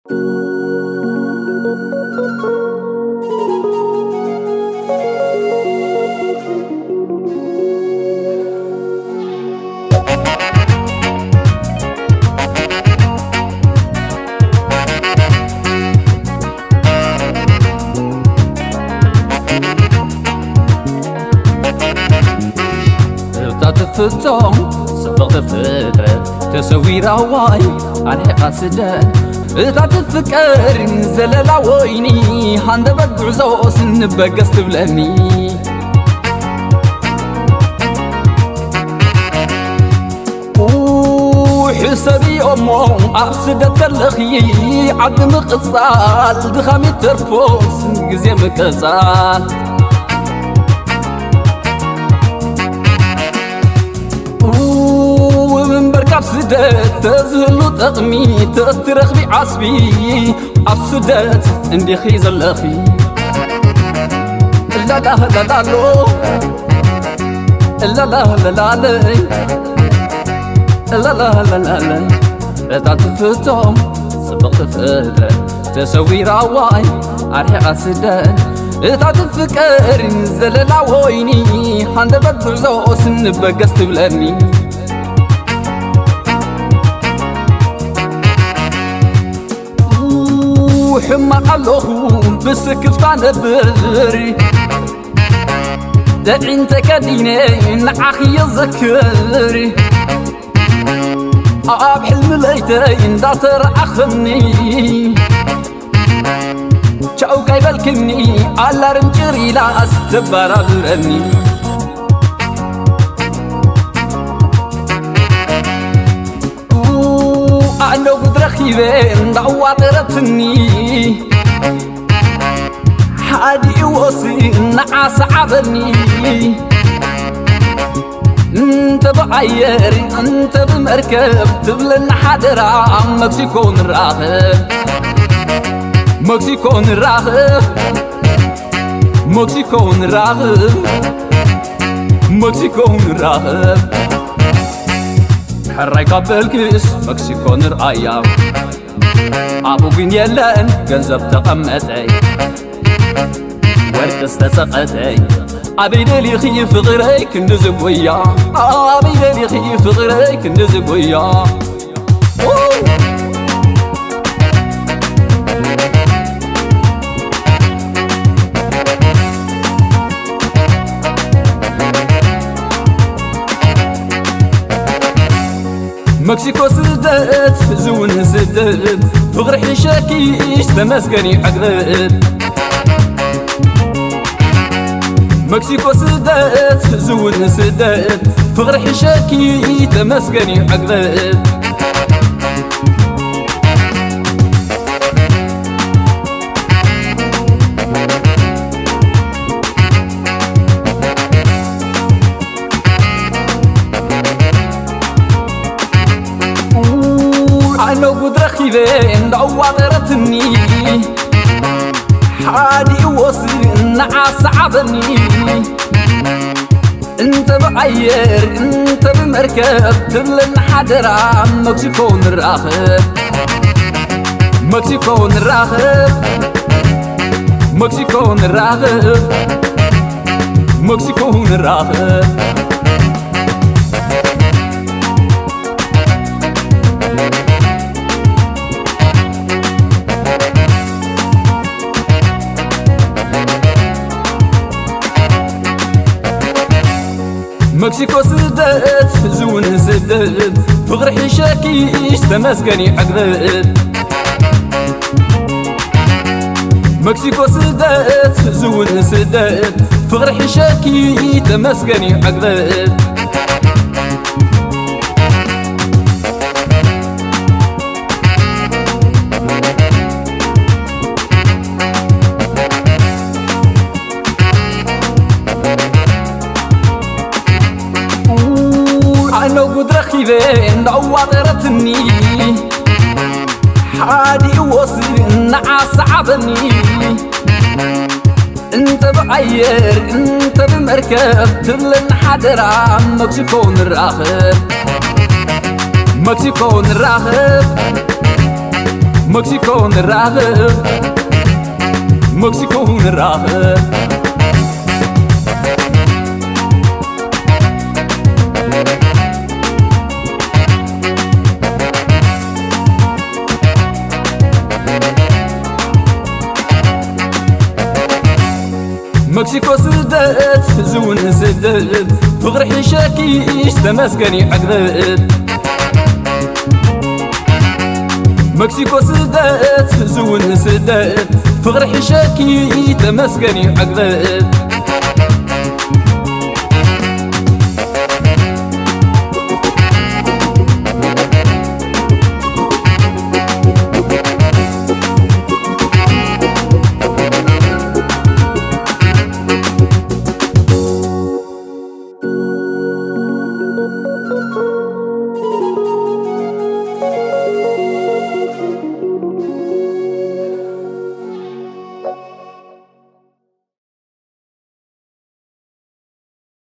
እታ ትፍቶም ጽብቕቲ ፍጥረት ተሰዊራ ዋይ ኣርሒቓ ስደት። እታ ትፍቀር ዘለላ ወይኒ ሃንደበት ጉዕዞ ስንበገስ ትብለኒ። ሕሰብዮ እሞ ኣብ ስደት ከለኺ ዓዲ ምቕጻል ድኻም ይተርፎስ ግዜ ምቅጻል። እምበር ካብ ስደት ተዝህሉ ጠቕሚ ተትረኽቢ ዓስቢ ኣብ ስደት እንዲኺ ዘለኺ። ላላላላሎ ላላላላለይ ላላላላለይ እታ ትፍቶም ጽብቕቲ ፍጥረት ተሰዊራ ዋይ ኣርሒቓ ስደት። እታ ትፍቀር ዘለላ ወይኒ ሃንደበት ጉዕዞ ስንበገስ ትብለኒ። ሕማቕ ኣለኹ ብስክፍታ ነብር ደዒን ተከዲነ ንዓኺ የዘክር ኣብ ሕልሚ ለይተይ እንዳተረኣኸኒ ቻው ካይበልክኒ ኣላርም ጭር ኢላ ኣስተባራብረኒ ኣነ ጉድ ረኺበ እንዳዋጠረትኒ ሓዲኡ ወሲ ንዓሰዓበኒ እንተ ብኣየር እንተ ብመርከብ ትብለኒ ሓደራ መክሲኮ ንራኸብ መክሲኮ ንራኸብ መክሲኮ ንራኸብ መክሲኮ ንራኸብ ሕራይ ካብ በልክስ መክሲኮ ንርኣያ ኣብኡ ግን የለን ገንዘብ ተቐመጠይ ወርቂ ዝተሰቐጠይ ኣበይ ደሊኺ ፍቕረይ ክንዲ ዝጉያ ኣበይ ደሊኺ ፍቕረይ ክንዲ ዝጉያ መክሲኮ ስደት ዝውን ስደት ፍቕሪ ሒሸኪ ተመስገን ይዕግበት መክሲኮ ስደት ዝውን ስደት ፍቕሪ ሒሸኪ ተመስገን ይዕግበት ኣነ ጉድ ረኺበ እንዳዋጠረትኒ ሓዲኡ ወስ ንዓሰዓበኒ እንተ ብኣየር እንተ ብመርከብ ትብለኒ ሓደራ መክሲኮ ንራኸብ መክሲኮ ንራኸብ መክሲኮ ንራኸብ መክሲኮ ንራኸብ መክሲኮ ስደት ዝውን ስደት ፍቕሪ ሒሸኪ ተመስገን ይዕግበት መክሲኮ ስደት ዝውን ስደት ፍቕሪ ሒሸኪ ተመስገን ይዕግበት ኣነ ጉድ ረኺበ እንዳዋጠረትኒ ሓዲኡ ወስ ንዓሰዓበኒ እንተ ብኣየር እንተ ብመርከብ ትብለኒ ሓደራ መክሲኮ ንራኸብ መክሲኮ ንራኸብ መክሲኮ ንራኸብ፣ መክሲኮ ንራኸብ። መክሲኮ ስደት፣ እዚ እውን ስደት፣ ፍቕሪ ሒሸኪ ተመስገን ይዕግበት። መክሲኮ ስደት፣ እዚ እውን ስደት፣ ፍቕሪ ሒሸኪ ተመስገን ይዕግበት።